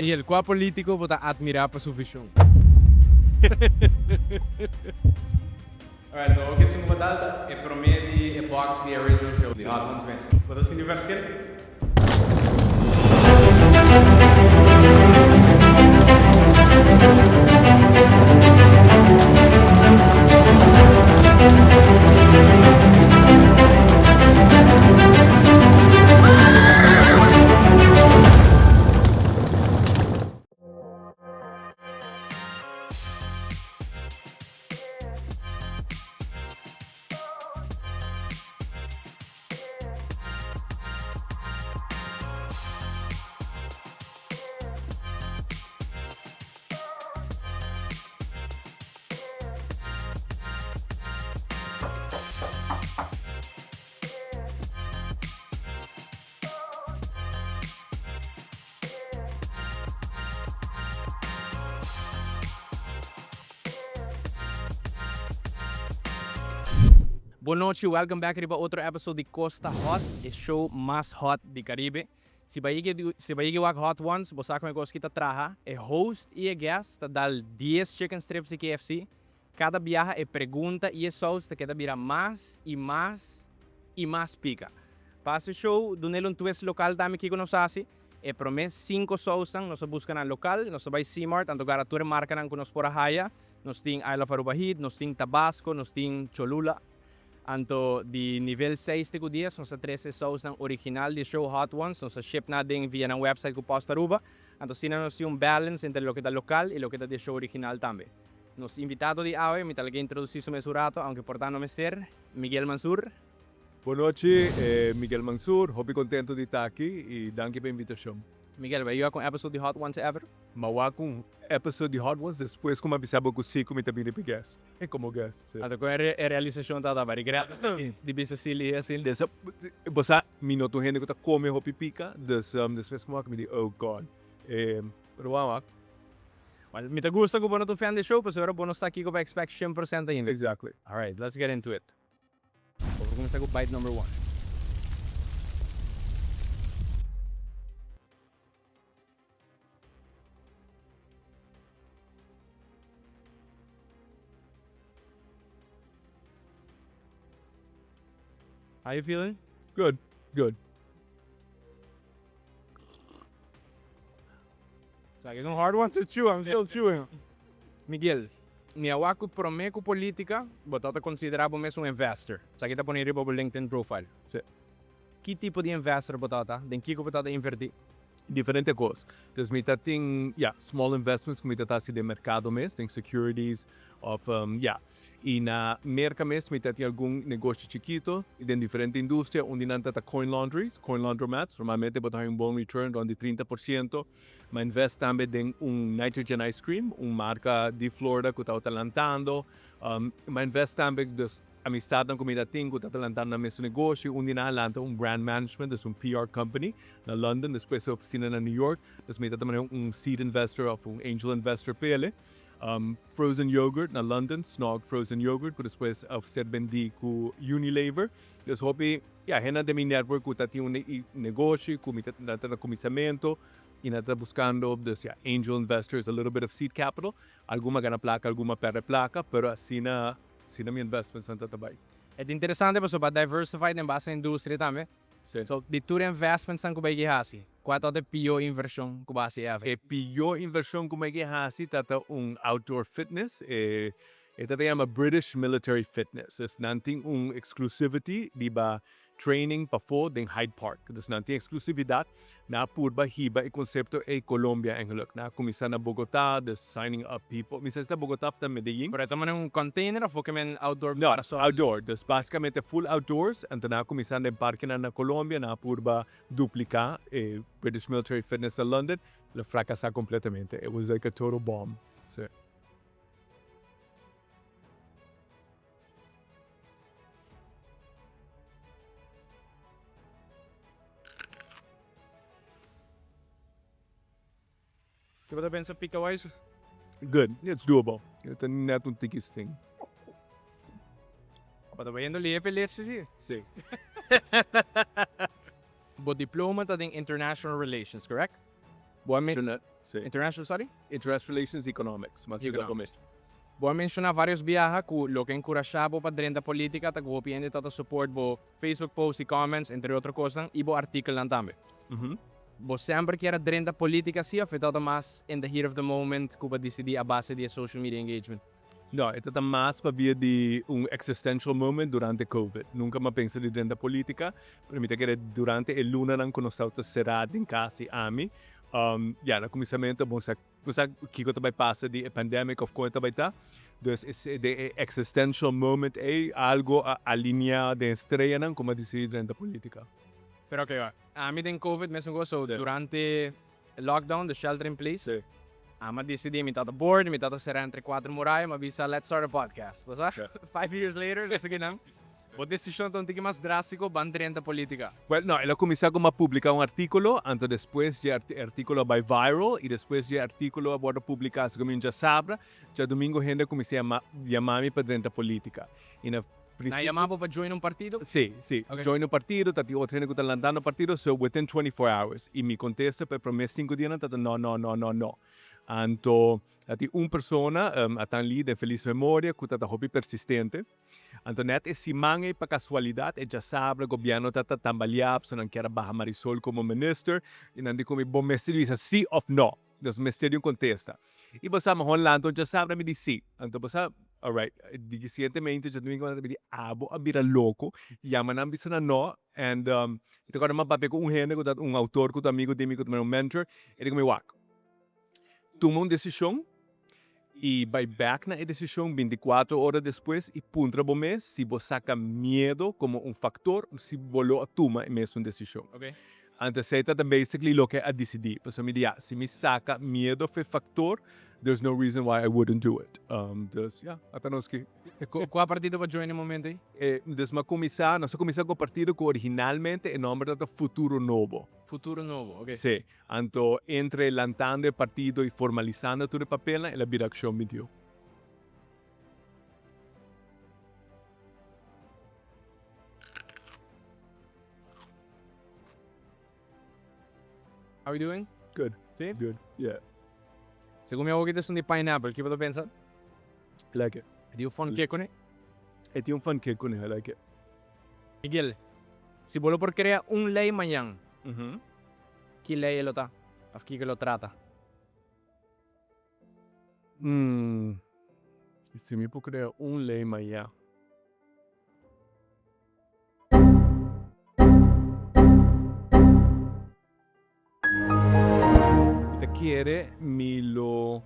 Ariel, kua polítiko bo ta atmirá pa su vishon? Alright, so oke esun ku bo dal ta e promé di e box di e original show di Hot Ones mes. Bo ta sinti verschil? Bon nochi, welcome back riba otro episode di Costa Hot, e show mas hot di Caribe. Si bo a yega si bo a yega wak Hot Ones, bo sa con e cos ki ta traha. E host y e guest ta dal dies chicken strips di KFC. Cada biaha e pregunta y e saus ta keda bira mas y mas y mas pica. Pasa e show, dunel un twist local tambe kico nos haci. E prome cinco sausnan nos a busca nan local, nos a bay C-Mart, anto gara tur e marcanan cu nos por a haya. Nos tin I Love Aruba Heat, nos tin Tabasco, nos tin Cholula. Anto di nivel seis te cu dies nos a trece e sausnan original di e show Hot Ones, nos a ship nan den via nan website cu Post Aruba. Anto asina nos tin un balance entre loke ta local y loke ta di e show original tambe. Nos invitado di awe, mi ta laga introduci su mes un rato, aunke por ta no mester, Miguel Mansur. Bon nochi, Miguel Mansur, hopi contento di ta aki y danki pa e invitacion. Miguel, bo a yuda cu un episode di Hot Ones ever? Mi a wak un episode di Hot Ones despues cu mi a bisa bo cu si cu mi ta bini pa guest, como guest, si. Anto con e realisacion tabata? Bo a regret di bisa si lihe asin? Bo sa, mi no ta un hende cu ta come hopi pica, dus despues cu mi wak mi di, oh God, pero bo a wak. Well, mi ta gusta cu bo no ta un fan di e show, pasobra bo no sa kico pa expect 100% ainda. Exactly. Alright, let's get into it. Bo por cuminsa cu bite number one. How you feeling? Good, good. Sa ki es un hard one to chew, I'm still chewing. Miguel, mi a wak ku prome ku politica, bo ta ta considera bo mes un investor. Esaki ta pone riba bo LinkedIn profile. Si. Ki tipo di investor bo ta ta? Den kiko bo ta ta inverti? Diferente kos. Dus mi ta tin, ya, small investments ku mi ta ta hasi den merkado mes, den securities of, ya. I na Merka mes mi ta tin algun negoshi chikito den diferente industria. Un di nan ta ta coin laundries, coin laundromats. Normalmente bo ta haña un bon return rond di 30%. Mi a invest tambe den un nitrogen ice cream, un marka di Florida ku tabata lantando. Mi a invest tambe dus amistadnan ku mi ta tin ku tabata lantando nan mesun negoshi. Un di nan a lanta un brand management, dus un PR company na London, despues e ofisina na New York. Dus mi ta ta manera un seed investor of un angel investor p'ele. Frozen yogurt na London, Snog Frozen Yogurt, ku despues a ser bendí ku Unilever. Dus hopi, ya, hendenan den mi network ku ta tin un negoshi, ku mi ta nan ta na kuminsamentu i nan ta buskando, dus ya, angel investors, a little bit of seed capital. Algun a gana plaka, algun a pèrdè plaka, pero asina, asina mi investmentsnan ta ta bai. E ta interesante pasobra bo a diversify den base industria tambe. Sí. So, di tur investmentsnan ku bo a yega hasi, kua ta e pió invershon ku bo a hasi ever? E pió invershon ku mi a yega hasi ta ta un outdoor fitness. E e ta ta yama British Military Fitness. Es nan tin un exclusivity riba training pafó den Hyde Park. Dus nan tin exclusividad. Nan a purba hiba e concepto ei Colombia eigenlijk. Nan a cuminsa na Bogotá, dus signing up people. Mi sa si ta Bogotá of ta Medellin. Pero e ta mane un container of bo ke men outdoor No, para sol? outdoor. Dus basicamente full outdoors. Anto nan a cuminsa den parkenan na Colombia. Nan a purba duplica e British Military Fitness na London. Lo fracasa completamente. It was like a total bomb. Sí. Ke bo ta pensa pika wise? Good, it's doable. E ta net un tiki sting. Bo ta bayendo lihe p'e lechi si? Si. Bo diploma ta den International Relations, correct? Bo a. Si. International, sorry? International Relations Economics, mas yuda Economics. come. Bo a menciona varios biaha cu loke encurasha bo pa drenta politica ta cu hopi hende ta ta support bo Facebook posts y comments, entre otro cosnan, y bo artikelnan tambe. Bo semper kier a drenta politica si of e ta ta mas in the heat of the moment cu bo a dicidi a base di e social media engagement? No, e ta ta mas pabia di un existential moment durante Covid. Nunca mi a pensa di drenta politica, pero mi ta kere durante e lunanan cu nos tabata cera den cas y ami, ya, na cuminsamento bo sa, bo sa kico ta bay pasa di e pandemic of con e ta bay ta. Dus e den e existential moment ey algo a alinea den e streanan cu mi a dicidi drenta politica. Pero oke, ami den Covid mesun cos, so durante lockdown, the shelter in place. Sí. Ami a disidí, mi tata bored, mi tata será entre cuatro muraya, mi a bisa let's start a podcast. Bo sa? Sí. 5 years later, nos aki nan. Bo desishon ta un tiki mas drástiko, ban drenta polítika. Well, no, el a kuminsá ku mi a publiká un artíkulo, anto despues dje e artíkulo a bai viral i despues dje artíkulo a wòrdu publiká segun mi un djasabra, djadumingu hende a kuminsá yama yama mi pa drenta polítika. I na Nan yama bo pa join un partido? Sí, sí. Ok. Join un partido, ta tin otro hende ku ta lantando partido, so within 24 hours. I mi kontesta pa e promé 5 dianan ta no, no, no, no, no. Anto ta tin un persona, Atan Lee, den felis memoria, ku ta ta hopi persistente. Anto net e siman ei pa kasualidat e djasabra gobièrnu ta ta tambaliá, pasobra nan kier a baha Marisol komo minister, i nan di ku mi, bo mester bisa sí òf no. Nos mester di un kontesta. I bo sa, mahon lanta un djasabra mi di sí. Anto bo sa, alright, di siguientemente djadumingu nan ta mi di abo a bira loko, yama nan bisa nan no, and mi ta kòrda mi a papia ku un hende ku ta un outor ku ta amigu di mi ku ta mi un mentor, e di ku mi wak, tuma un desishon i bai bèk na e desishon 24 ora despues i puntra bo mes si bo saka miedo komo un faktor si bo lo a tuma e mesun desishon. Anto esei ta ta basically loke a disidí. Pasobra mi di ya, si mi saka miedo for e faktor, there's no reason why I wouldn't do it. Dus ya, ata nos ki. Kua partido bo a join e momento ei? Dus mi a kuminsá, nos a kuminsá ku un partido ku originalmente e nòmber tabata Futuro Nobo. Futuro Nobo, ok. Sí. Anto entre lantando e partido i formalisando tur e papelnan el a bira Akshon 21. How we doing? Good. Sí? Good, yeah. Segun mi awor ta esun di pineapple, ki bo ta pensa? I like it. E tin un fun kick kuné? E tin un fun kick kuné, I like it. Miguel, si bo lo por crea un ley mañan, ki ley e lo ta? Of kiko e lo trata? Si mi por crea un ley mañan. Mi ta kere mi lo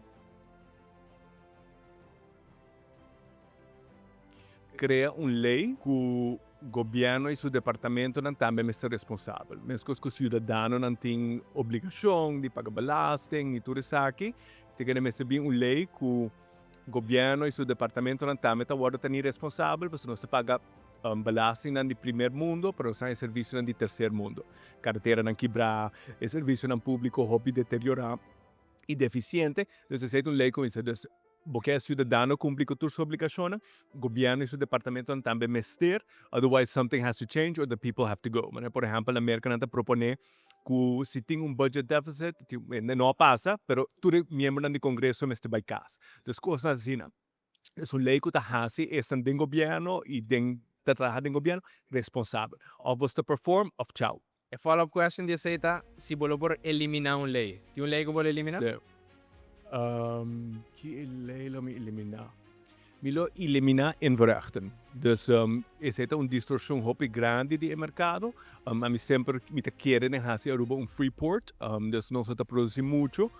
crea un ley cu gobierno y su departamentonan tambe mester responsabel. Mescos cu ciudadanonan tin obligacion di paga belasting y tur esaki, ta kere mester bin un ley cu gobierno y su departamentonan tambe ta wordo teni responsabel pasobra nos ta paga belastingnan di primer mundo pero nos ta haña servicionan di tercer mundo. Carreteranan kibrá, e servicionan publico hopi deteriorá y deficiente, dus esey ta un ley cu bisa dus bo ke ciudadano cumpli cu tur su obligacionnan, gobierno y su departamentonan tambe mester, otherwise something has to change or the people have to go. Manera por ehempel na Merca nan ta propone cu si tin un budget deficit, no a pasa, pero tur e miembronan di congreso mester bay cas. Dus cosnan asina. Es un ley cu ta haci esnan den gobierno y den ta traha den gobierno responsabel. Of bo ta perform of chao. E follow up question di esey ta si bo lo por elimina un ley. Tin un ley cu bo lo elimina? Sí. Ki ley lo mi elimina? Mi lo elimina invoerrechten. Dus esey ta un distorsion hopi grandi di e mercado. Ami semper mi ta kere den haci Aruba un free port. Dus nos no ta produci mucho.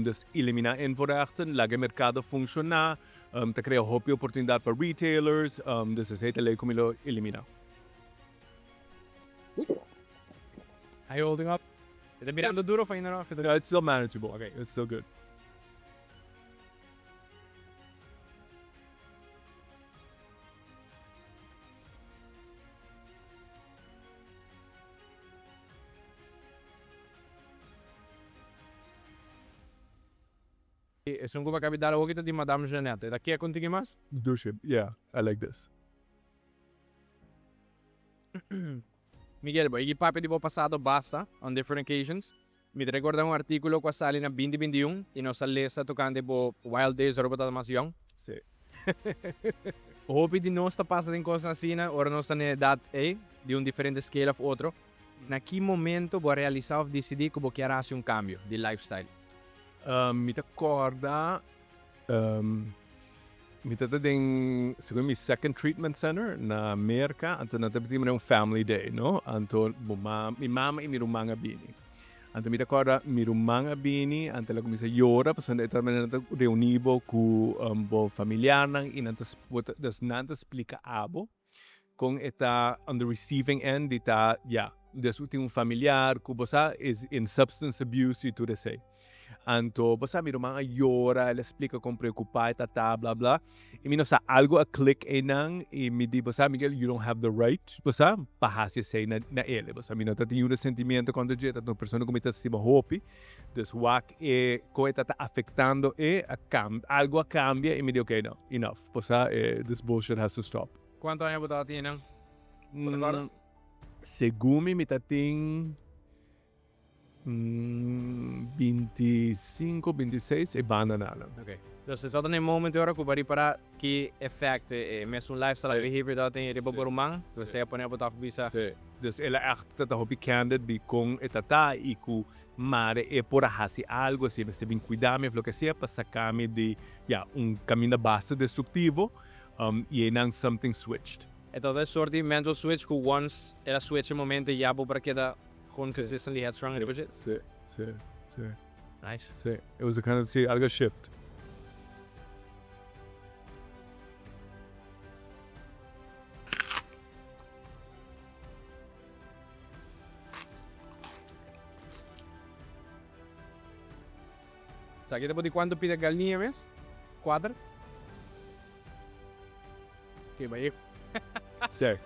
Dus elimina invoerrechten, laga e mercado funciona, ta crea hopi oportunidad pa retailers. Dus esey ta ley cu mi lo elimina. How you holding up? E ta mirando duro of ainda no? No, it's still manageable. Okay. It's still good. Esun cu bo a cabi dal awoki ta di Madame Jeanette. E ta kier contigo mas? Dushi, yeah, I like this. Miguel, bo a yegi papia di bo pasado basta on different occasions. Mi ta recorda un articulo cu a sali na 2021 y nos a lesa tocante bo wild days ora bo tabata mas yong. Sí. Hopi di nos ta pasa den cosnan asina ora nos ta na e edad ey, di un diferente scale of otro. Na ki momento bo a realisa of dicidi cu bo kier haci un cambio di lifestyle? Mi ta corda Mi ta ta den segun mi second treatment center na Merca, anto nan ta tin un family day no, anto bo mama, mi mama y mi ruman a bini. Anto mi ta corda mi ruman a bini, anto el a cuminsa yora pasobra e ta manera nan ta reuni bo cu bo familiarnan y nan ta, dus nan ta splica abo Con e ta on the receiving end di ta ya des u tin un familiar cu bo sa is in substance abuse y tur esey. Anto bo sa mi ruman a yora el a splica con preocupa e ta ta bla bla y mi no sa algo a click eynan y mi di bo sa Miguel you don't have the right bo sa pa haci esey na na ele bo sa mi no ta tin niun resentimiento contra dje ta un persona cu mi ta stima hopi dus wak e con e ta ta afectando e a cambia algo a cambia y mi di okay no enough. Bo sa e this bullshit has to stop. Cuanto aña bo tabata tin nan? Bo ta corda? Segun mi mi ta tin 25, 26 e banda nan. Ok. Dus e tabata na e momento ora cu bo a ripara ki effect e mesun lifestyle behavior tabata tin riba bo ruman, dus esey a pone bo ta bisa. Si. Dus el a echt ta hopi candid di con e ta ta y cu Mare e por a hasi algo, si e mester bin cuida mi of loke sea pa saca mi di, ya, un caminda basta destructivo, y eynan something switched. E tabata e soort di mental switch cu once el a switch e momento ya bo por a keda gewoon consistently headstrong riba dje? Si, si, si. Nice. Si, it was a kind of, si, algo a shift. Sa ki ta por di cuanto pida galiña mes? Cuater? Ke bai Sí.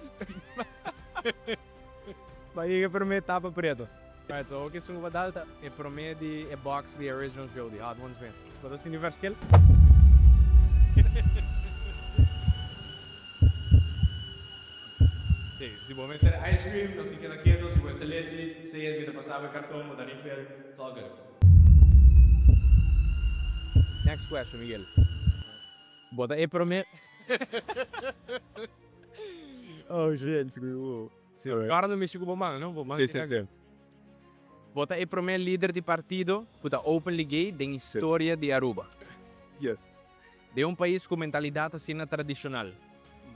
Bai yega e prome tapa preto. Right, so oke esun ku bo dal ta e prome di e box di original show di Hot Ones mes. Bo ta sinti verschil? Sí, si bo mester ice cream, no si keda keto, si bo mester lechi, sea mi ta pasa bo e karton, bo ta refill, it's all good. Next question, Miguel. Bo ta e prome. Oh shit, Sí, ora no mishi ku bo man, no? Bo man Sí, sí, sí. Bo ta e prome lider di partido ku ta openly gay den historia di Aruba. Yes. Den un pais cu mentalidad asina tradicional,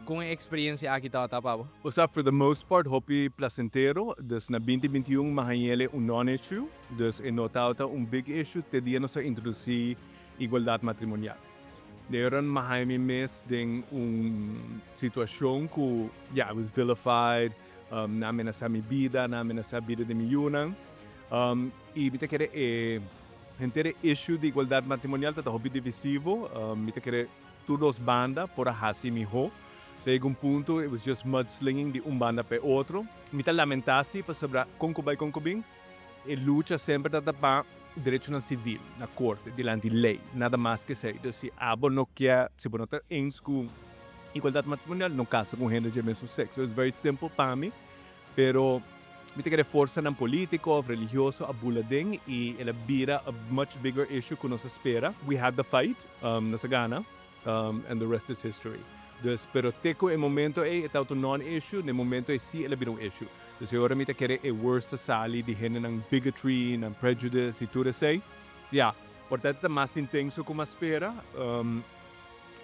con e experiencia aki tabata pa bo? Osea, for the most part hopi placentero, dus na 2021 mi a hañ'el un non-issue, dus e no tabata un big issue te dia nos a introduci igualdad matrimonial. De ora mi a haña mi mes den un situacion cu, yeah, I was vilified, nan a menasa mi bida, nan a menasa bida di mi yunan, y mi ta kere e. Henter e issue di igualdad matrimonial ta ta hopi divisivo. Mi ta kere tur dos banda por a haci miho. So yega un punto it was just mudslinging di un banda pa e otro. Mi ta lamenta si pasobra con cu bay con cu bin e lucha semper ta ta pa derechonan civil na corte dilanti ley nada mas ke esey. Dus si abo no kier si bo no ta eens cu igualdad matrimonial no casa cu un hende dje mesun sexo. It's very simple pa mi. Pero mi ta kere forsanan politico of religioso a bula den y el a bira a much bigger issue cu nos a spera. We had the fight, nos a gana and the rest is history. Dus, pero te cu e momento ey e tabata un non-issue, na e momento ey si el a bira un issue. Dus e ora mi ta kere e worst a sali di hendenan bigotry, nan prejudice y tur esey. Ya, por ta e ta mas intenso cu mi a spera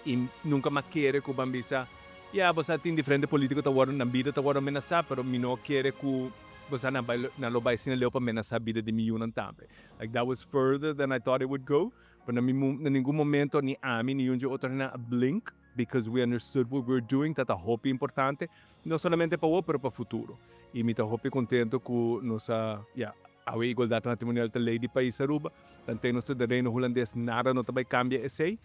y nunca mi a kere cu ban bisa. Ya, bo sa tin diferente politico ta worde, nan bida ta worde menasa, pero mi no kere cu bo sa nan bay, nan lo bay asina leu pa menasa bida di mi yunan tambe. Like that was further than I thought it would go, pero na mi na ningun momento ni ami ni un dje otro hende a blink because we understood what we were doing ta ta hopi importante, no solamente pa awor pero pa futuro. Y mi ta hopi contento cu nos a, ya, awe igualdad matrimonial ta ley di pais Aruba, tanten nos ta den Reino Hulandes nada no ta bay cambia esey.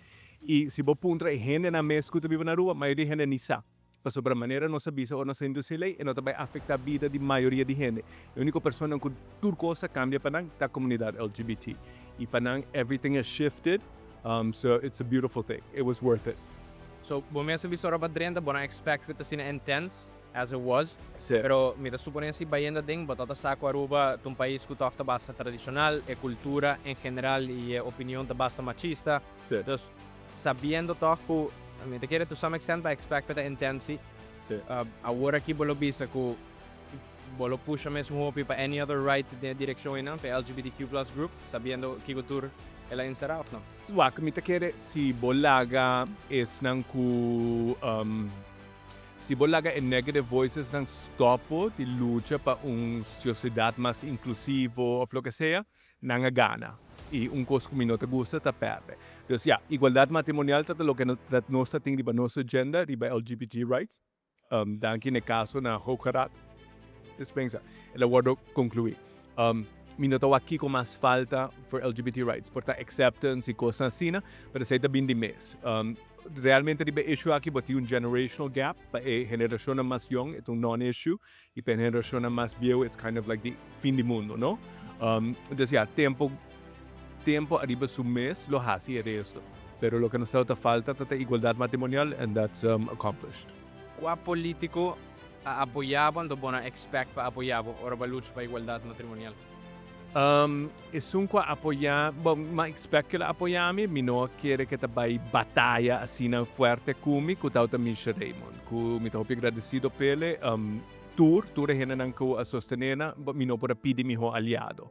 I si bo puntra e hendenan mes ku ta biba na Aruba, mayoria hende ni sa. Pasobra manera nos a bisa ora nos a introdusi e lei, e no ta bai afektá bida di mayoria di hende. E úniko personanan ku tur kos a kambia pa nan ta komunidat LGBT. I pa nan everything has shifted, so it's a beautiful thing. It was worth it. So bo mes a bisa ora bo a drenta, bo no a expect ku ta asina intense? as it was. Pero mi ta supone si bayendo aden bo ta sa cu Aruba ta un pais cu tof ta basta tradicional, e cultura en general y e opinion ta basta machista. Dus sabiendo toch cu mi ta kere to some extent bo expect pa ta intensi. Awor aki bo lo bisa cu bo lo pusha mes un hopi pa any other right den e direccion eynan pa e LGBTQ plus group sabiendo kico tur el a encera of no? Wak, mi ta kere si bo laga esnan cu Si bo laga e negative voicesnan stop bo di lucha pa un sociedad mas inclusivo of loke sea, nan a gana. Y un cos cu mi no ta gusta ta perde. Dus ya, igualdad matrimonial ta ta loke nos ta tin riba nos agenda riba LGBT rights. Danki n'e caso na Hoge Raad Despensa, el a wordo conclui. Mi no ta wak kiko mas falta for LGBT rights. Por ta acceptance y cosnan asina, pero esey ta bin di mes. Realmente riba e issue aki bo tin un generational gap, pa e generacionnan mas yong e ta un non-issue y pa e generacionnan mas bieu it's kind of like di fin di mundo, no? Entonces ya, tempo tempo ariba su mes lo haci e resto, pero loke nos ta falta ta ta igualdad matrimonial and that's accomplished. Cua politico a apoya bo anto bo no expect pa apoya bo ora bo a lucha pa igualdad matrimonial? Esun ku a apoyá, bon, m'a expect ku el a apoyá mi, mi no a kere ku e ta bai bataya asina fuerte ku mi, ku tabata Misha Raymond, ku mi ta hopi agradesido p'el. Tur, tur e hendenan ku a sostené nan, mi no por a pidi mihó aliado.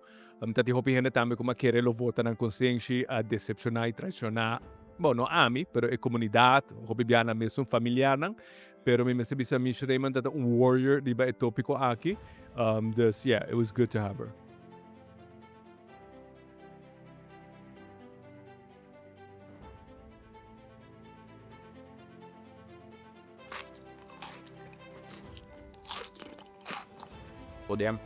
Ta tin hopi hende tambe ku m'a kere lo vota nan konsenshi, a desepshoná i traishoná, bon, no ami, pero e komunidat, hopi bia nan mesun familiarnan. Pero mi mester bisa Misha Raymond ta ta un warrior riba e topico aki. Dus yeah, it was good to have her. Podem.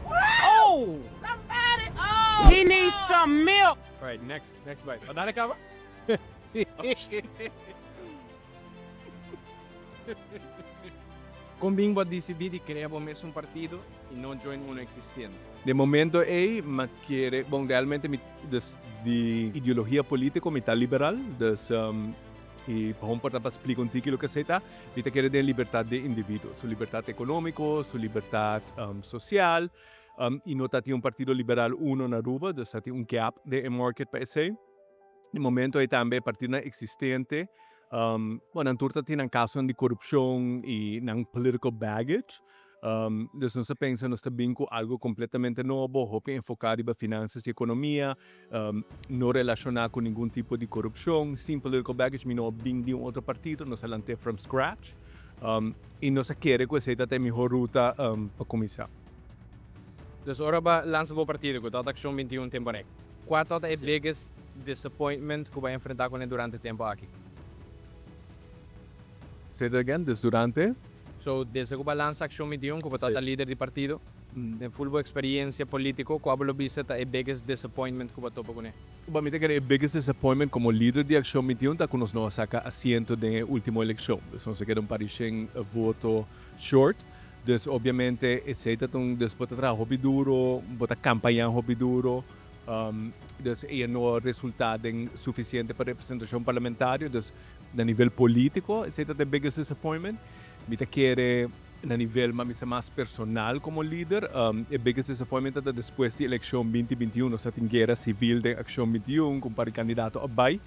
Oh! Somebody! Oh! He needs some milk! Alright, next, next bite. Oh, dale caba. Kon bin bo a disidí di krea bo mesun partido i no join uno eksistente? Den momento ei m'a kere, bon realmente mi dus di ideologia politico mi ta liberal, dus i pa hon por ta pa splika un tiki loke esei ta, mi ta kere den libertad di individuo, su libertad economico, su libertad social, i no ta tin un partido liberal uno na Aruba, dus ta tin un gap den e market pa esei. Di momento ei tambe e partidonan existente, bon nan tur ta tin nan casonan di corupcion y nan political baggage, dus nos ta pensa nos ta bin cu algo completamente nobo, hopi enfoca riba finanzas y economia, no relaciona cu ningun tipo di corupcion, sin political baggage, mi no a bin di un otro partido, nos a lant'e from scratch y nos a kere cu esey ta ta e mihor ruta pa cuminsa. Dus ora bo a lansa bo partido cu ta Accion 21 tempo rek, Cua ta e biggest disappointment cu bo a enfrenta cune durante e tempo aki? Say that again, dus durante? So, desde cu bo a lansa Accion 21, cu bo ta ta lider di partido, den full bo experiencia politico, cua bo lo bisa ta e biggest disappointment cu bo a topa cune? Bo mi ta kere e biggest disappointment como lider di Accion 21 ta cu nos no a saca asiento den e ultimo eleccion. Dus nos a keda un par di shen voto short. Dus obviamente esey ta un, dus bo ta traha hopi duro, bo ta campaña hopi duro, dus ey no a resulta den suficiente pa representacion parlamentario, dus na nivel politico esey ta the biggest disappointment. Mi ta kere na nivel mas misa mas personal como lider, e biggest disappointment ta ta despues di eleccion binti 21 nos a tin guera civil den Accion 21 cu un par di candidato a bay.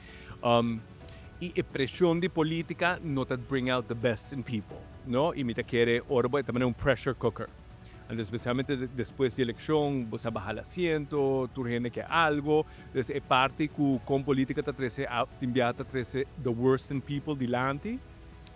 Y e presion di politica no ta bring out the best in people, no? Y mi ta kere ora bo e ta manera un pressure cooker. Anto especialmente despues di eleccion bo sa baha el asiento, tur hende ke algo. Entonces e parti cu con politica ta trece out tin bia ta trece the worst in people dilanti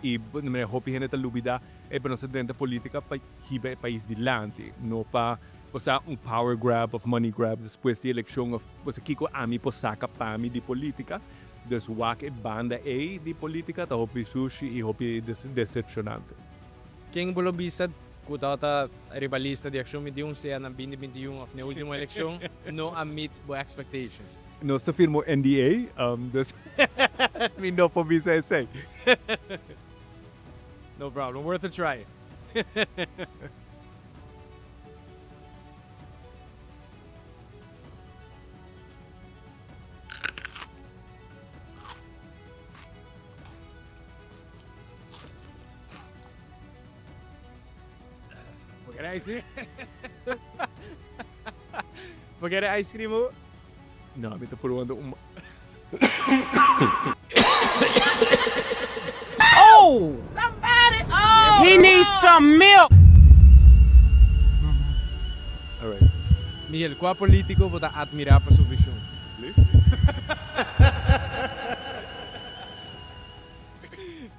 y manera hopi hende ta lubida ey pero nos ta drenta politica pa hiba e pais dilanti, no pa bo sa un power grab of money grab despues di eleccion of bo sa kico ami por saca pa mi di politica. Dus wak e banda ei di politica ta hopi sushi y hopi decepcionante. Ken bo lo bisa cu tabata riba lista di Accion 21 sea na binti 21 of n'e ultimo eleccion no a meet bo expectations? Nos ta firma un NDA, dus mi no por bisa esey. No problem, worth a try. Kere ice cream? Bo kere ice cream o? No, mi ta probando un. Oh! Somebody! Oh! He needs some milk! Alright. Miguel, cua politico bo ta admira pa su vision?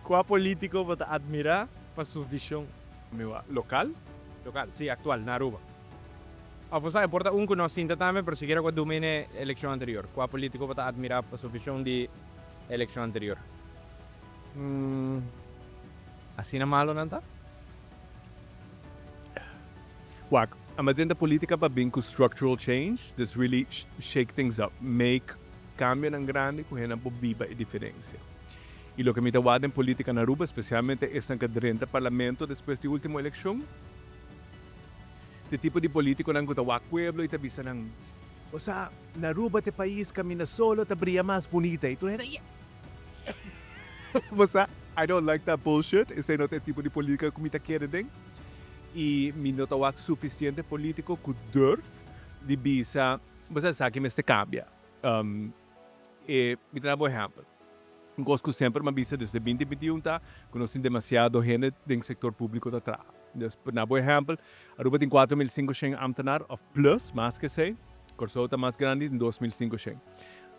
Cua politico bo ta admira pa su vision? Mi wak local? Local, si, actual, na Aruba. Of osea, e por ta un cu no sinta tambe, pero sikiera cu a dumi n'e eleccion anterior. Cua politico bo ta admira pa su vision di eleccion anterior? Asina malo nan ta? Wak, a mi drenta politica pa bin cu structural change, dus really shake things up, make cambionan grandi cu hendenan por biba e diferencia. Y loke mi ta wak den politica na Aruba, especialmente esnan cu a drenta parlamento despues di ultimo eleccion, ta e tipo di politiconan cu ta wak pueblo y ta bisa nan, Bo sa, na Aruba ta e pais caminda solo ta bria mas bunita y tur hende, Yeah! Bo sa, I don't like that bullshit, esey no ta e tipo di politica cu mi ta kere den y mi no ta wak suficiente politico cu durf di bisa, bo sa, esaki mester cambia. E, mi ta da bo ehempel. Un cos cu semper mi a bisa desde binti 21 ta cu nos tin demasiado hende den sector publico ta traha. Dus, na bo ehempel, Aruba tin 4500 ambtenaar of plus, mas cu esey. Corsou ta mas grandi, tin 2500.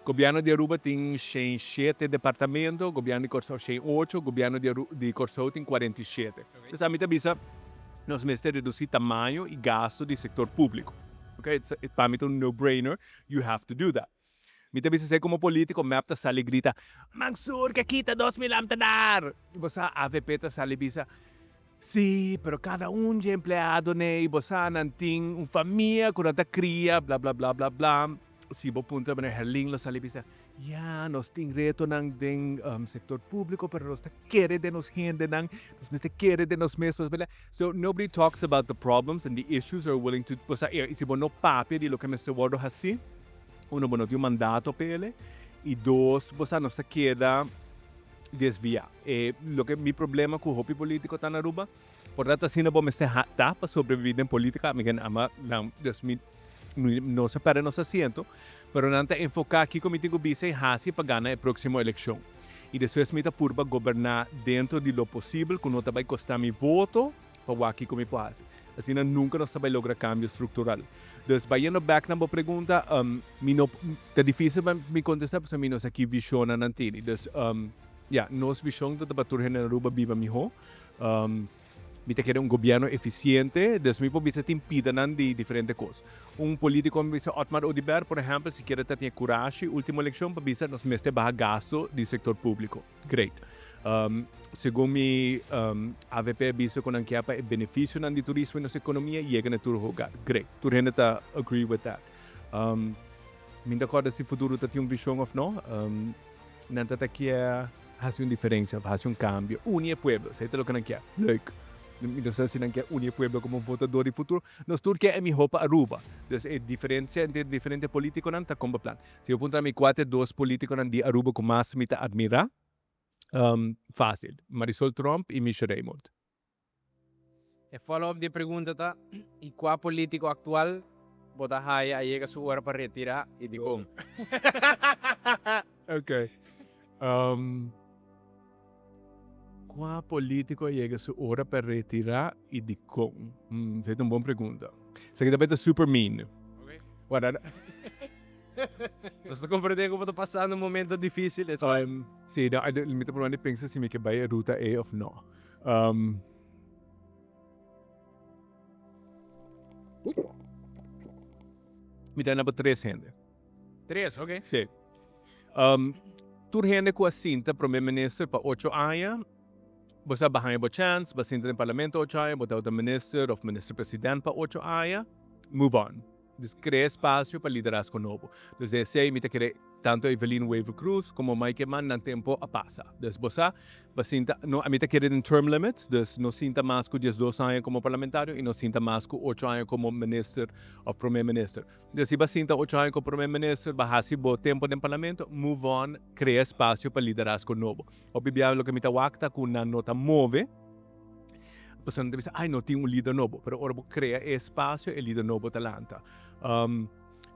Gobierno di Aruba tin 107 departamento, gobierno di Corsou 108, gobierno di Aru, di Corsou tin 47. Dus ami ta bisa nos mester reduci tamaño y gasto di sector publico. Okay, it's, pa mi ta un no brainer, you have to do that. Mi ta bisa esei komo politiko, mep ta sali grita, Mansur ke kita 2000 ambtenaar! Bo sa, avp ta sali bisa, Si, pero kada un dje empleado nei, bo sa, nan tin un famia ku nan ta kria, bla bla bla bla bla. Si bo puntra meneer Herlin lo sali bisa, Ya, nos tin retonan den sektor públiko, pero nos ta kere den nos hendenan, nos mester kere den nos mes. So, nobody talks about the problems and the issues or willing to, bo sa, i si bo no papia di loke mester wòrdu hasí, Uno, bo no tin un mandato p'ele, i dos, bo sa nos ta keda desviá. E loke mi problema ku hopi polítiko ta na Aruba, por tanto asina bo mester ha ta pa sobreviví den polítika, mi ke ama nan, dus mi no sa pèrdè nos asiento, pero nan ta enfoká kiko mi tin ku bisa i hasi pa gana e próksimo elekshon. I despues mi ta purba goberná dentro di lo posibel ku no ta bai kostá mi voto, pa wak kiko mi por hasi. Asina nunka nos ta bai logra kambio struktural. Dus bayendo bek na bo pregunta, mi no, ta difisil pa mi kontestá pasobra mi no sa ki vishonnan nan tini. Dus, ya, nos vishon ta pa tur hende na Aruba biba mihó. Mi ta kere un gobièrnu efisiente, dus mi por bisa tin pidanan di diferente kos. Un politiko mi bisa Otmar Oduber, por ehèmpel, sikiera ta tin e kurashi ultimo elekshon pa bisa nos mester baha gasto di sektor públiko. Great. Segun mi avp a bisa cu nan kier pa e beneficionan di turismo y nos economia yega na tur hogar. Great. Tur hende ta agree with that. Mi no ta corda si futuro ta tin un vision of no. Nan ta ta kier haci un diferencia of haci un cambio. Uni e pueblo. Esey ta loke nan kier. Leuk. Mi no sa si nan kier uni e pueblo como votador di futuro. Nos tur kier e miho pa Aruba. Dus e diferencia entre diferente politiconan ta con pa plan. Si bo puntra mi kua ta e dos politiconan di Aruba cu mas mi ta admira, facil, Marisol Tromp y Misha Raymond. E follow up di e pregunta ta, y kua politico actual bo ta haya a yega su ora pa retira y dicon? Ok. Kua politico a yega su ora pa retira y dicon? Esey ta un bon pregunta. Esaki ta bay ta super mean. Guarda. Nos ta comprende cu bo ta pasando un momento dificil. Si, no, mi ta probando di pensa si mi ke bay e ruta ey of no. Mi ta na bo tres hende. Tres, ok. Si. Tur hende cu a sinta Prome Minister pa ocho aña, bo sa bahaña bo chance, bo a sinta den Parlamento ocho aña, bo tabata Minister of Minister President pa ocho aña, move on. Dus crea espacio pa liderazgo nobo. Dus esey mi ta kere tanto Evelyn Wever Croes como Mike Eman nan tempo a pasa. Dus bo sa, bo sinta, no, ami ta kere den term limits, dus no sinta mas cu 12 aña como parlamentario y no sinta mas cu ocho aña como Minister of Prome Minister. Dus si bo a sinta ocho aña como Prome Minister, bo a haci bo tempo den Parlamento, move on, crea espacio pa liderazgo nobo. Hopi bia loke mi ta wak ta cu nan no ta move. Pasobra nan ta bisa, ay, no tin un lider nobo. Pero ora bo krea e espasio, e lider nobo ta lanta.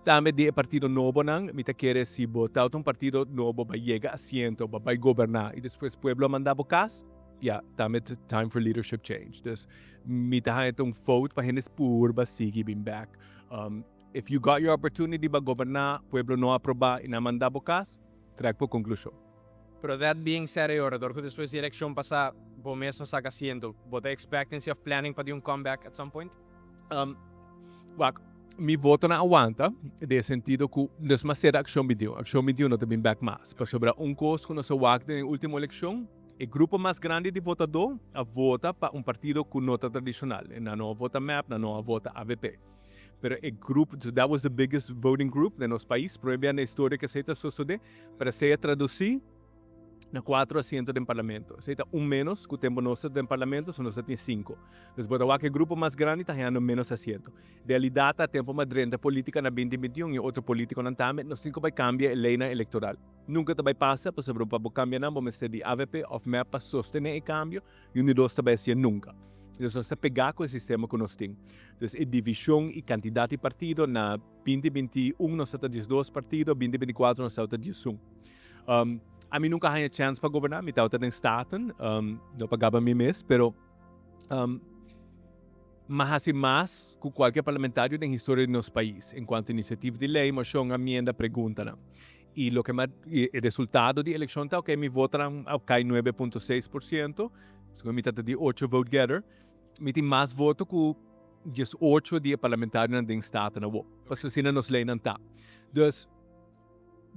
Tambe di e partido nobonan, mi ta kere si bo ta un partido nobo bai yega asiento, bo bai goberná i despues pueblo a manda bo kas, ya, tambe ta time for leadership change. Dus mi ta haña ta un fout pa hende purba sigui bin bek. If you got your opportunity pa goberná, pueblo no aprobá i nan manda bo kas, trek bo konklushon. Pero that being said e ora, dor ku despues di elekshon pasá bo mes no saka asiento, bo ta expecting si of planning pa di un comeback at some point? Wak, mi votonan a wanta den e sentido ku nos mas sera Akshon 21. Akshon 21 no ta bin bek mas. Pasobra un kos ku nos a wak den e ultimo elekshon, e grupo mas grandi di votadó a vota pa un partido ku no ta tradishonal. Nan no a vota mep, nan no a vota avp. Pero e grupo, so that was the biggest voting group den nos pais, prome bia na historia ku esei ta sosodé, pero esei a tradusí na cuatro asiento den parlamento. Esei ta un menos cu tempo nos ta den parlamento, so nos ta tin cinco. Dus bo ta wak e grupo mas grandi ta hañando menos asiento. Realidad ta tempo mas drenta politica na binti bintiun y otro politiconan tambe, nos tin cu bay cambia e leynan electoral. Nunca ta bay pasa pasobra pa bo cambia nan bo mester di avp of mep pa sostene e cambio y un di dos ta bay hacié nunca. Dus nos ta pega cu e sistema cu nos tin. Dus e division y cantidad di partido na binti 21 nos ta ta 12 partido, binti 24 nos ta ta 11. Ami nunca haña chance pa goberna, mi tabata den Staten, no pa gaba mi mes, pero m'a haci mas cu cualkier parlamentario den historia di nos pais en cuanto iniciativa di ley, mocion, amienda, preguntanan. Y loke m'a, e resultado di eleccion ta, ok, mi votonan a cay 9.6%, segun mi ta di ocho vote getter, mi tin mas voto cu 18 di e parlamentarionan den Staten awo, pasobra asina nos leynan ta. Dus.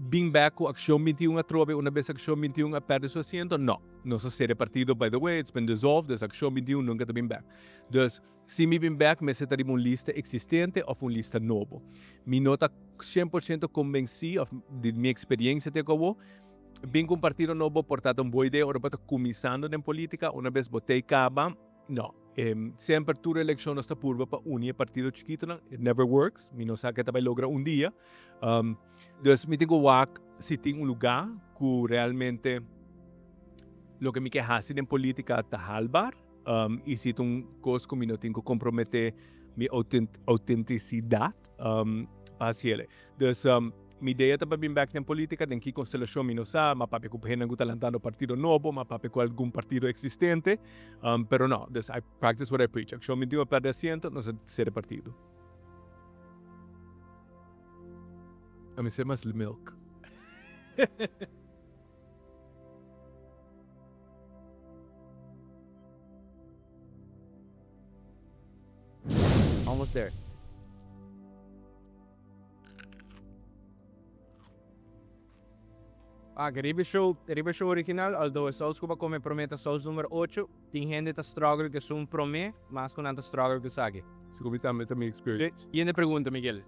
Bin bek ku Akshon 21 atrobe una bes Akshon 21 a perde su asiento? No. Nos a sera e partido by the way, it's been dissolved, dus Akshon 21 nunka ta bin bek. Dus, si mi bin bek mester ta riba un lista existente of un lista nobo. Mi no ta 100% konbensí of di mi experiencia te ku awo, bin ku un partido nobo por ta ta un bon idea ora bo ta kuminsando den politica, una bes bo tei kaba, No. Semper tur eleccion nos ta purba pa uni e partido chikitonan. It never works. Mi no sa ke ta bay logra un dia. Dus mi tin ku wak si tin un luga ku realmente loke mi ke hasi den politica ta haalbaar. Y si ta un kos ku mi no tin ku compromete mi autenticidad pa hasiele. Dus mi idea ta pa bin bek den politica, den ki constelacion mi no sa, m'a papia cu hendenan cu ta lantando partido nobo, m'a papia cu algun partido existente, pero no, dus I practice what I preach. Accion mi tin a perde asiento, nos a cera partido. A mi ser mas milk. Almost there. Ah, riba e show, riba e show original, although e saus ku bo a kome promé ta saus numero ocho, tin hende ta struggle ku esun promé mas ku nan ta struggle ku esaki. Segun mi tambe ta mi experience. Siguiente pregunta, Miguel.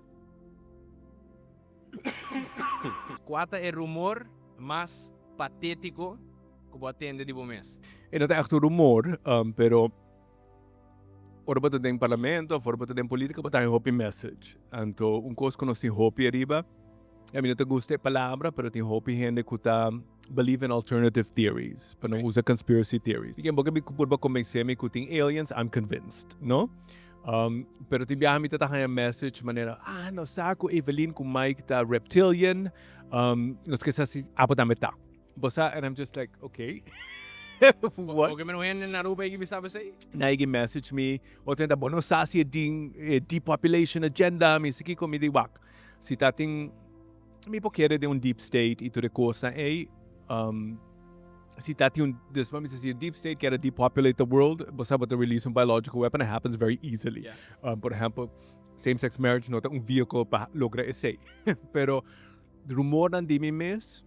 Kua ta e rumor mas patétiko ku bo a tende di bo mes? E no ta ègt un rumor, pero Ora bo ta den parlamento of ora bo ta den politica bo ta haña hopi message. Anto un cos cu nos tin hopi ariba, y ami no ta gusta e palabra, pero tin hopi hende cu ta believe in alternative theories, pa no usa conspiracy theories. Ken bo ke purba convence mi cu tin aliens, I'm convinced, no? Pero tin biaha mi ta ta haña message manera, ah, nos sa cu Evelyn cu Mike ta reptilian, nos ke sa si abo tambe ta. Bo sa and I'm just like okay what. Porque meno hende na Aruba igi bisa esey. Na igi message mi otro hende bo no sa si e tin e depopulation agenda mi si kico mi di wak si ta tin mi por kere den un deep state y tur e cosnan ey si ta tin un dus mi bisa si e deep state kier a depopulate the world bo sa bo ta release un biological weapon it happens very easily por ehempel same sex marriage no ta un vehicle pa logra esey pero rumornan di mi mes.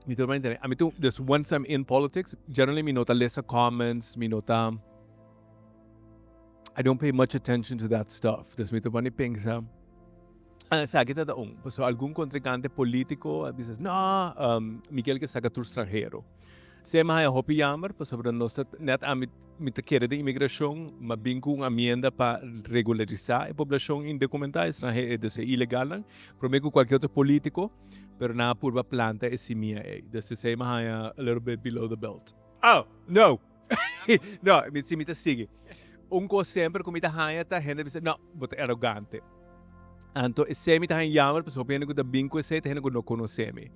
Mi ta mente, ami tu, dus once I'm in politics, generally mi no ta lesa comments, mi no ta, I don't pay much attention to that stuff. Dus mi ta pone pensa, ah, esaki ta ta un, pasobra algun contrincante politico a bisa, no, Miguel ke saca tur stranhero. Sey mi haya hopi jammer pasobra nos ta net ami mi ta kere den imigrashon ma bin ku un amienda pa regularisá e poblashon indokumentá estranhe dus e ilegalnan prome ku kualke otro politiko pero nan a purba planta e simia ey dus esey mi haya a little bit below the belt. Oh no! No, mi si mi ta sigui. Un kos semper ku mi ta haña ta hende bisa, no, bo ta arogante. Anto esei mi ta haña jammer pasobra hopi hende ku ta bin ku esei ta hende ku no konosé mi.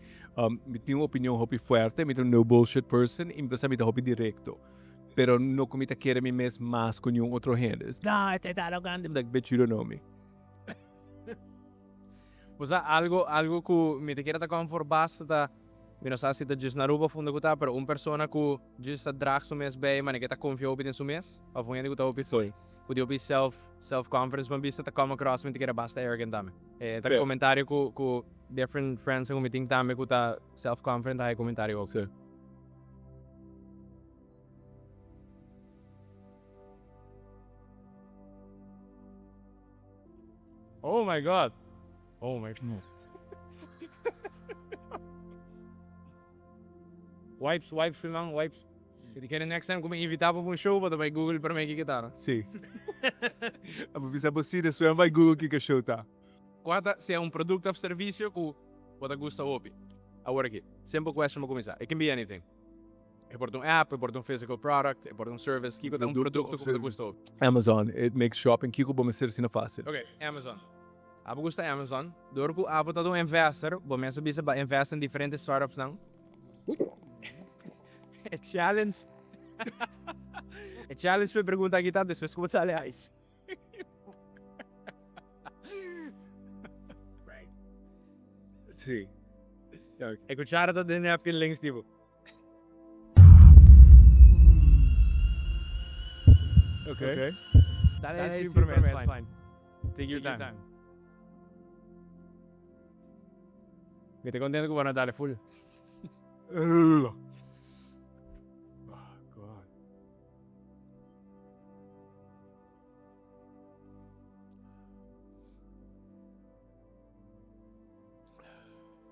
Mi tin un opinion hopi fuerte, mi ta un no bullshit person i mi ta sa mi ta hopi direkto. Pero no ku mi ta kere mi mes mas ku niun otro hende. No, e ta arogante. Mi ta like, bitch, you don't know me. Bo sa algo, algo ku mi ta kere ta come for basta ta, mi no sa si ta djis na Aruba of unda ku ta, pero un persona ku djis ta drag su mes bay manera ke ta confia hopi den su mes, of un hende ku ta hopi, ku tin hopi self, self confidence ban bista ta come across mi ta kere basta arrogant tambe. E ta comentario ku, ku different friends ku mi tin tambe ku ta self confident ta haci comentario hopi. Oh my God! Oh my God. Wipes, wipes, Filman, wipes. Si ti kere next time ku mi invita bo pa un show, bo ta bai Google prome kiko ta, no? Si. Abo bisa bo si, despues mi bai Google kiko show ta. Kua ta sea un produkto of servisio ku bo ta gusta hopi? Awor aki, simple question pa kuminsá. It can be anything. E por ta un app, e por ta un physical product, e por ta un service. Kiko ta un produkto ku bo ta gusta hopi? Amazon, it makes shopping kiko bo mester asina facil. Ok, Amazon. Abo gusta Amazon. Dor ku abo ta un investor, bo mes a bisa bo a invest den diferente startups nan. E challenge, e challenge pa e pregunta aki ta despues ku bo sali ijs. Sí. E cuchara ta den napkin links tipo. Okay. Dale ese super man, it's fine. Take your time. Mi ta contento cu bo a dale full. Oh God.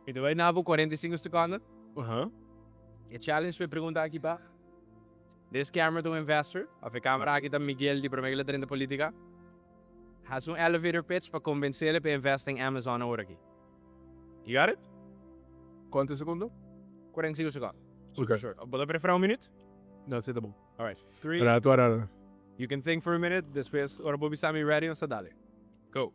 Mi ta bai na bo 45 seconden. E challenge pa e pregunta aki ta, This camera ta un investor, of e camera aki ta Miguel di prome ku el a drenta politica? Hasi un elevator pitch pa convencele pa invest den Amazon awor aki. You got it? Cuanto secondo? 45 seconden. Super short. Bo ta prefera un minuut? No, esei ta bon. Alright. Three. Rato a rara. You can think for a minute, despues ora bo bisa mi ready nos ta dale. Go.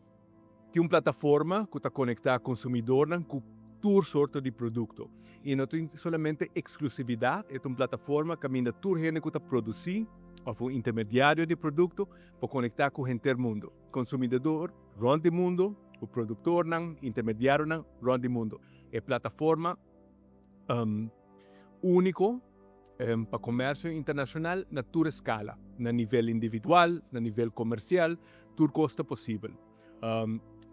Tin un plataforma ku ta konektá konsumidornan ku tur sorto di produkto. I no tin solamente eksklusividat, e ta un plataforma kaminda tur hende ku ta produsí òf un intermediario di produkto por konektá ku henter mundu. Konsumidador rònt di mundu, ku produktornan, intermediarionan rònt di mundu. E plataforma úniko pa komersio internashonal na tur eskala, na nivel individual, na nivel komersial, tur kos ta posibel.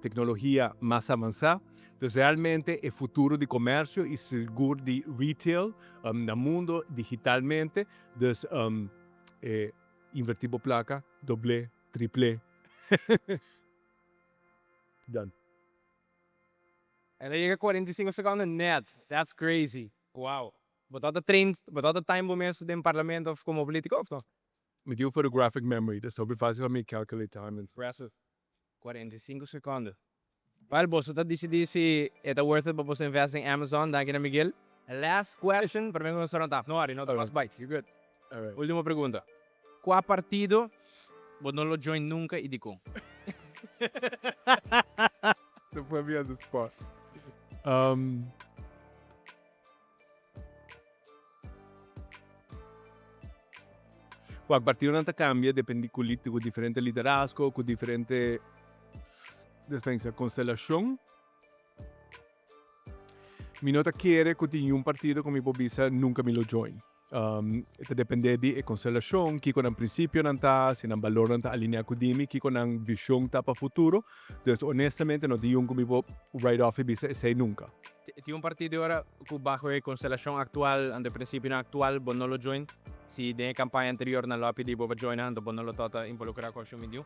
Teknologia mas avansá, dus realmente e futuro di komersio i sigur di retail na mundo digitalmente, dus invertí bo plaka, dobl'é, tripl'é. Done. El a yega 45 secondo net. That's crazy. Wow. Bo tabata train, bo tabata time bo mes den parlamento of como politico of no? Mi tin un photographic memory, dus ta hopi facil pa mi calculate time. Impressive. 45 secondo. Well, boso ta dicidi si e ta worth it pa boso invest den Amazon. Danki na Miguel. Last question, prome cu nos ta rond af. No worry, no ta mas bites, you're good. Alright. Ultimo pregunta. Cua partido bo no lo join nunca y dicon? To put me on the spot. Wak, partidonan ta cambia dependi cu cu diferente liderazgo, cu diferente constelacion. Mi no ta kere cu tin niun partido cu mi por bisa nunca mi lo join. E ta depende di e constelacion, kico nan principionan ta, si nan balornan ta alinea cu di mi, kico nan vision ta pa futuro. Dus honestamente no tin niun cu mi por write off y bisa esey nunca. Tin un partido ora cu baho e constelacion actual, anto e principionan actual, bo no lo join? Si den e campaña anterior nan lo a pidi bo pa join anto bo no lo ta involucra cu accion 21?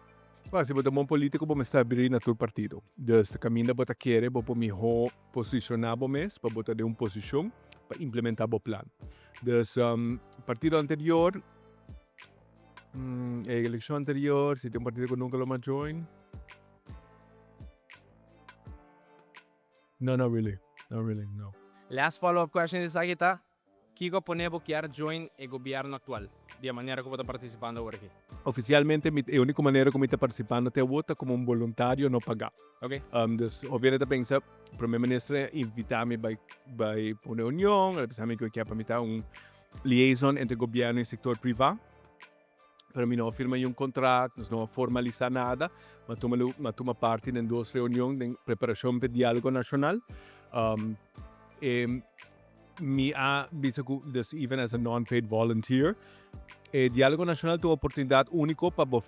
Bueno, si bo ta bon politico bo mester abri na tur partido. Dus caminda bo ta kere bo por miho posiciona bo mes pa bo ta den un posicion pa implementa bo plan. Dus partido anterior, e eleccion anterior, si tin un partido cu nunca lo mas join. No, not really, not really, no. Last follow up question di esaki ta. Kico a pone bo kier join e gobierno actual, di e manera cu bo ta participando awor aki? Oficialmente, mi, e unico manera cu mi ta participando te awor ta como un voluntario no paga. Dus, obviamente ta pensa, Prome Minister a invita mi bay pa un reunion, el a bisa mi cu e kier pa mi ta un liaison entre gobierno y sector priva. Pero mi no a firma niun contract, nos no a formalisa nada. Mi a tuma mi a tuma parti den dos reunion den preparacion pa e dialogo nacional. E mi a bisa cu, dus even as a non-paid volunteer, e dialogo nacional ta un oportunidad unico pa bo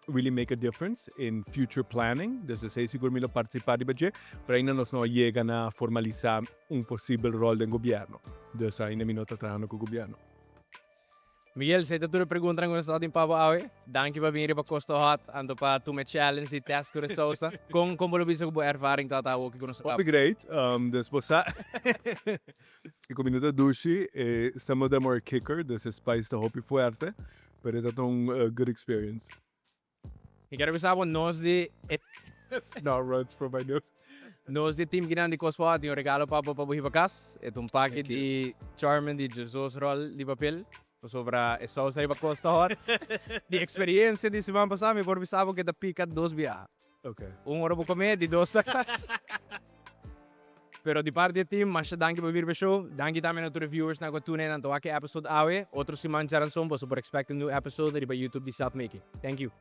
really make a difference in future planning. Dus esey sigur mi lo participa riba dje, pero ainda nos no a yega na formalisa un posibel rol den gobierno. Dus ainda mi no ta trahando cu gobierno. Miguel, esey ta tur e preguntanan cu nos ta tin pa bo awe. Danki pa bini riba Costa Hot, anto pa tuma e challenge di test cu de sousa. Con bo lo bisa cu bo ervaring tabata awoki cu nos a Hopi great. Dus bo sa e cuminda ta dushi, e some of them are a kicker, dus e spice ta hopi fuerte, pero e ta un good experience. Mi kier bisa bo nos di e. Snot runs from my nose. Nos di team kinan di Cos Poa tin un regalo pa bo pa bo hiba cas. E ta un paki di Charmin di 12 rol di papel pasobra e saus ariba cos ta hot. Di experiencia di siman pasa mi por bisa bo ke ta pica dos biaha. Un ora bo come, di dos ta cas. Pero di parti e team, masha danki pa bira pa e show. Danki tambe na tur e viewers nan ku a tune nan ta wak e episode awe. Otro siman djaranson boso por expect un new episode riba YouTube di Self Making. Thank you.